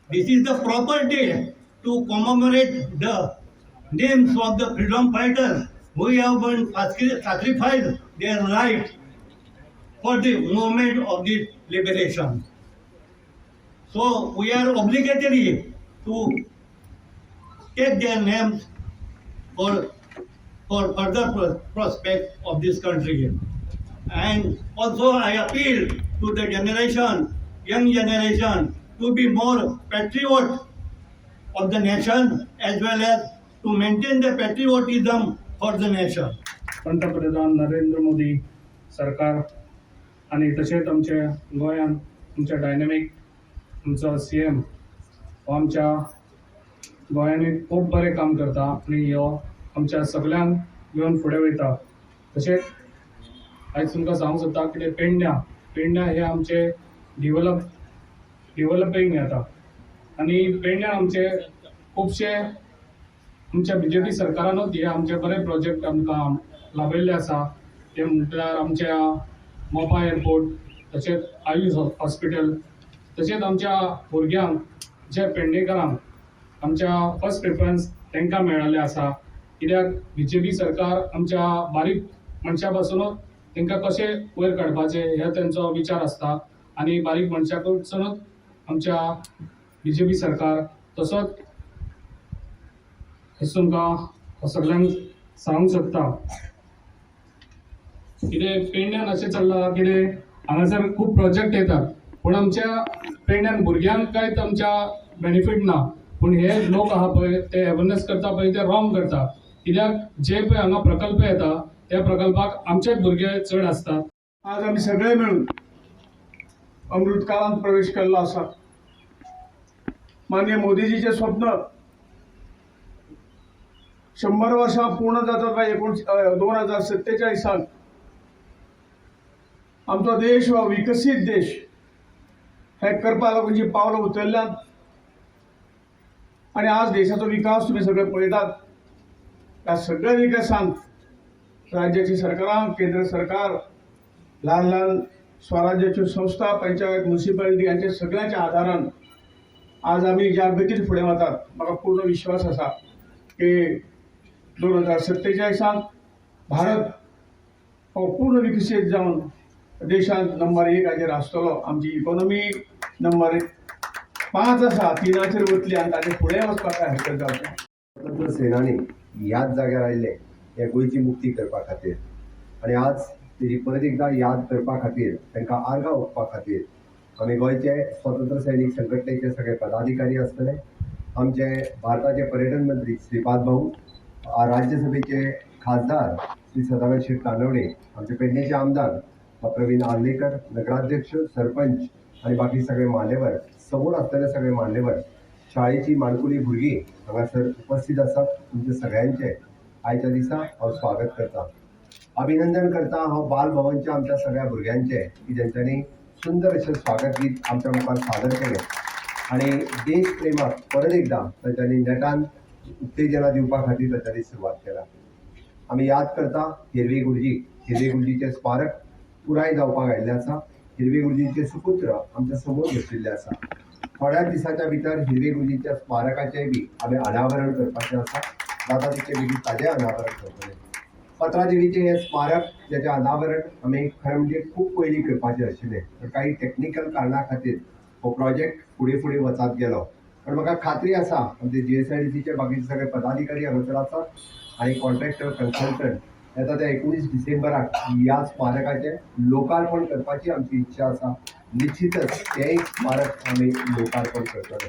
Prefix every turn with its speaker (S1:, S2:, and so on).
S1: This is the proper day to commemorate the names of the freedom fighters who have been sacrificed their life for the movement of this liberation. So we are obligatory to take their names for further prospect of this country. And also I appeal to the generation, young generation, to be more patriot of the nation as well as to maintain the patriotism for the nation.
S2: पंतप्रधान नरेंद्र मोदी सरकार आनी तशेंच आमचे गोंयांत आमच्या dynamic आमचो C M हो आमच्या गोंयांनी खूब बरें काम करता आनी हो आमच्या सगल्यांक घेवन फुडें वयता. तशेंच आयज तुमकां सांगूंक सोदता कितें, पेडण्यां पेडण्यां हे आमचे डिवलपींग येता आनी पेडण्यां आमचे खुबशे आमच्या बीजेपी सरकारानूच हे आमचे बरे प्रोजेक्ट आमकां लाभयल्ले आसा. ते म्हटल्यार आमच्या मोपा एअरपोर्ट, तशेंच आयुष हॉस्पिटल, तशेंच आमच्या भुरग्यांक, जे पेडणेकारांक आमच्या फर्स्ट प्रिफरन्स तांकां मेळिल्लें आसा. कित्याक बीजेपी सरकार आमच्या बारीक मनशां पासुनूच तांकां कशें वयर काडपाचें हे तेंचो विचार आसता आनी बारीक मनशां कडसुनूच आमच्या बीजेपी सरकार. तसोच हें तुमकां सगल्यांक सांगूंक सोदता. कितें पेडण्यान अशें चल्लां, कितें हांगासर खूब प्रोजेक्ट येतात, पूण आमच्या पेडण्यान भुरग्यांक कांयच आमच्या बेनिफीट ना. पूण हे लोक आहा पळय, ते अवेरनेस करता पळय, ते रॉंग करता. कित्याक जे पळय हांगा प्रकल्प येता, त्या प्रकल्पाक आमचेच भुरगे चड आसतात.
S3: आज आमी सगळे मेळून अमृतकाळांत प्रवेश केल्लो आसा. माननीय मोदीजीचें स्वप्न 100 वर्सां पूर्ण जातात काय 2047साक आमचो देश हो विकसीत देश हे करपा लागून जी पावलां उचलल्यांत आनी आज देशाचो विकास तुमी सगळे पळयतात, ह्या सगळ्या विकासांत राज्याची सरकारां, केंद्र सरकार, ल्हान ल्हान स्वराज्याच्यो संस्था, पंचायत, म्युनिसिपालिटी हांच्या सगळ्यांच्या आदारान आज आमी ज्या गतीन फुडें वतात, म्हाका पूर्ण विश्वास आसा की 2047साक भारत हो पूर्ण विकसीत जावन देशांत नंबर 1हाचेर आसतलो. आमची इकॉनॉमी नंबर 5 आसा, 3चेर वतली आनी ताचे फुडें वचपाक कांय हरकत जावचें ना.
S4: स्वतंत्र सेनानी ह्याच जाग्यार आयिल्ले हे गोंयची मुक्ती करपा खातीर आनी आज तेजी परत एकदां याद करपा खातीर, तांकां आर्गां ओंपपा खातीर आमी गोंयचे स्वतंत्र सैनीक संघटनेचे सगळे पदाधिकारी आसतले, आमचे भारताचे पर्यटन मंत्री श्रीपाद भाऊ, राज्यसभेचे खासदार श्री सदानंद शेट तानवडे, आमचे पेडणेचे आमदार प्रवीण आर्लेकर, नगराध्यक्ष, सरपंच आनी बाकी सगळे मान्यवर, समोर आसलेले सगळे मान्यवर, शाळेची माणकुली भुरगीं हांगासर उपस्थित आसात. तुमचे सगळ्यांचे आयच्या दिसा हांव स्वागत करता, अभिनंदन करता हांव बाल भवनच्या आमच्या सगळ्या भुरग्यांचे की जेंच्यांनी सुंदर अशें स्वागत गीत आमच्या मुखार सादर केलें आनी देश प्रेमाक परत एकदां तांच्यांनी नेटान उत्तेजना दिवपा खातीर तांच्यांनी सुरवात केला. आमी याद करता हिरवे गुरुजी. हिरवे गुरुजीचें स्मारक पुराय जावपाक आयिल्लें आसा. हिरवे गुरुजींचे सुपुत्र आमच्या समोर बशिल्ले आसा. थोड्याच दिसाच्या भितर हिरवे गुरुजीच्या स्मारकाचें बी आमी अनावरण करपाचें आसा. जाता तितके बेगीन ताजें अनावरण करतले. पत्रादेवीचें हें स्मारक जेचें अनावरण आमी खरें म्हणजे खूब पयलीं करपाचें आशिल्लें, पण काही टॅक्निकल कारणा खातीर हो प्रोजेक्ट फुडें फुडें वचत गेलो. पण म्हाका खात्री आसा, आमचे जीएसआयडीसीचे बाकीचे सगळे पदाधिकारी हांगासर आसात आनी कॉन्ट्रॅक्टर, कन्सल्टंट येता त्या 19 डिसेंबराक ह्या स्मारकाचें लोकार्पण करपाची आमची इच्छा आसा. निश्चितच तें एक स्मारक आमी लोकार्पण करतले.